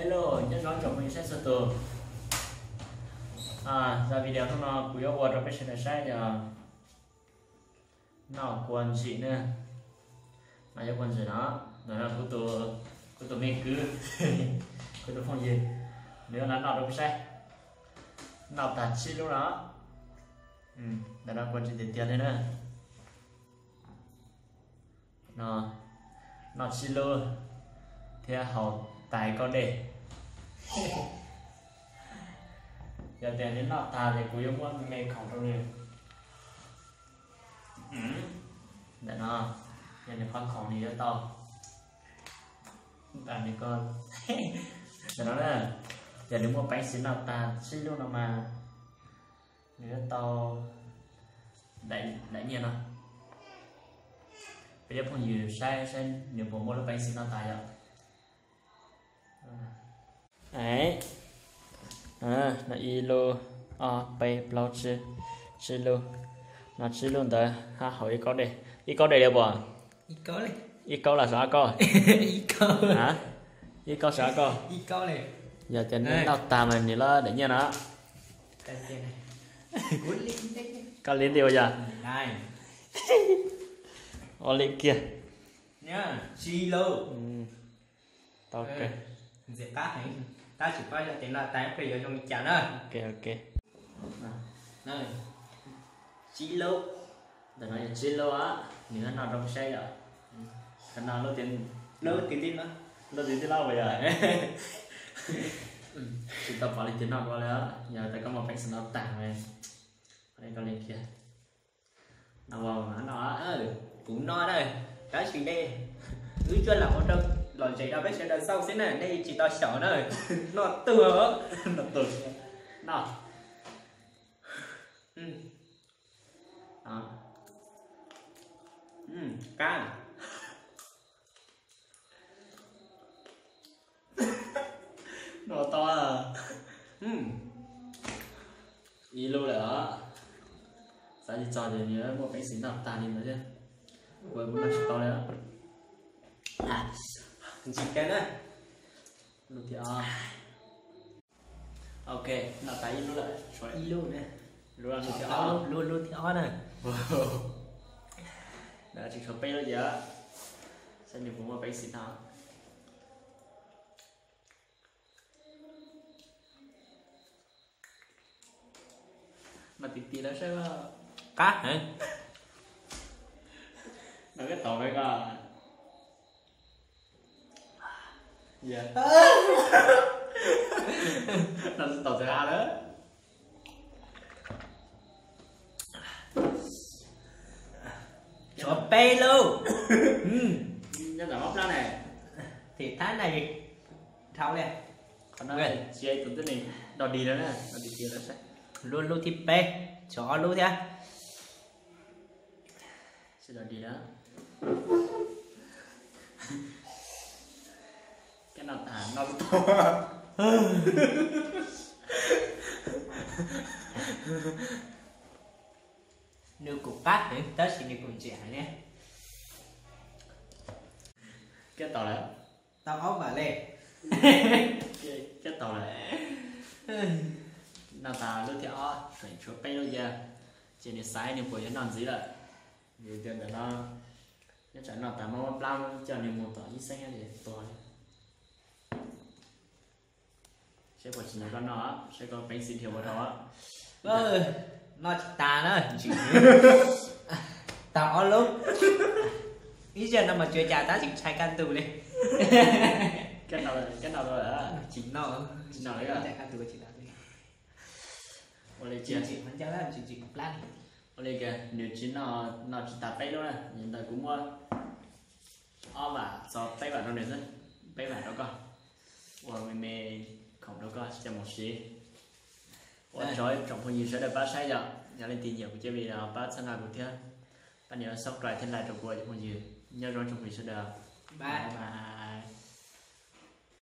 Hello, nyob zoo tsoom phooj ywg saib txhua tus. Zaj video hnub no kuv yuav ua rau peb sawv daws saib yog noj kua ntsim na. No yog kua ntsim no, no kuv tus me kwv, kuv tus phooj ywg, nws yuav los noj rau peb saib. Noj tag tsib lub no. Ntawm no kua ntsim tiag tiag li na. No, noj tsib lub thiab haus tag ib kob dej. Yog tias nws noj tag ces kuv yuav muab me khoom rau nws. Ntawm no, yog nws qhov khoom nws yuav tau. Ntawm no, yog nws muaj peev xwm noj tag tsib lub no mas nws yuav tau daim nyiaj no. Peb cov phooj ywg saib saib nws puas muaj lub peev xwm noj tag yom. No ib lub, ob peb plaub tsib, tsib lub. No tsib lub ntawd hab haus ib kob dej, ib kob dej li puas? Ib kob los sav ob kob? Ib kob sav ob kob. Yog tias nws noj tag mas nws lub daim nyiaj no. Koj li nti ua yog? Ua li kiag. Tsis lauj. Tau kawg. Ntxiv qab heev, tab sis pab yog tias noj tag peb yuav zoo li cas na. Ok, ok. Tsib lub, ntawm no yog tsib lub, nws noj rau peb saib yom. Lub, lub twg tib lub puas yog? Tsis tau pom li ces noj dua li, yog tias koj muaj peev xwm noj tag, koj li kiag. No, kuv noj na, tab sis nej wb cuaj lam ua rau lom zem rau peb sawv daws xauj xwb na, nej tsis tau xyaum na. Noj tuag, noj tuag, noj. Qab. Noj tau ib lub lawm os. Xav tsis txog tias nws muaj peev xwm noj tag li ntawd thiab. Kuv kuv noj tsis tau li. Ntsim kiag na. Lub thib ob. Ok, noj tag ib lub lawm, tshuav ib lub na. Lub, lub thib ob na. Tseem tshuav peb lub ces, saib nws puas muaj peev xwm no. Mas tiv tiv lawv saib. Qab heev. Noj kab taus koj. Noj tsis taus txawm ha lawm. Tshuav peb lub. Nyob ntawm mob plab ne. Tim thab na, dhau li. Qhov no tsis yog ib tug tib neeg dog dig lawm na, dog dig tiag lawm saib. Lub, lub thib peb, tshuav ob lub thiab. Sib dog dig lawm. Kab noj tag noj tsis tau. Nws kuj qab heev tab sis nws kuj ntsim heev ne. Kab tau lawm. Tau ob vam li. Kab tau lawm. Noj tas lub thib ob, tseem tshuav peb lub cia. Ces nws xaiv nws puas yuav noj ntxiv lawm. Vim tias ntawm no nyob tsam noj tas mob plab coj nws mus tom ib xeeb es tuag li. Seb puas tsim nyog koj noj, seb koj peev xwm dhia ua dhau. Noj tsis tas na, tsis tas ob lub. Ib zaug no mas tsis ua cas tab sis ntshai kaj ntug li. Kab noj, kab noj, tsis noj, tsis noj li. Ua li cia, ua li kiag, nws tsis noj, noj tsis tas peb lub na, ntawm kuv muab ob vam txog peb vam rau nws xwb, peb vam rau koj. Ua me me khoom rau koj coj mus siv. Ua tsaug tsoom phooj ywg sawv daws pab saib yom, yog leej twg nyiam kuv cov video pab txhawb nqa kuv thiab, pab nias subscribe thiab like rau kuv cov phooj ywg. Nyob zoo tsoom phooj ywg sawv daws. Bye bye.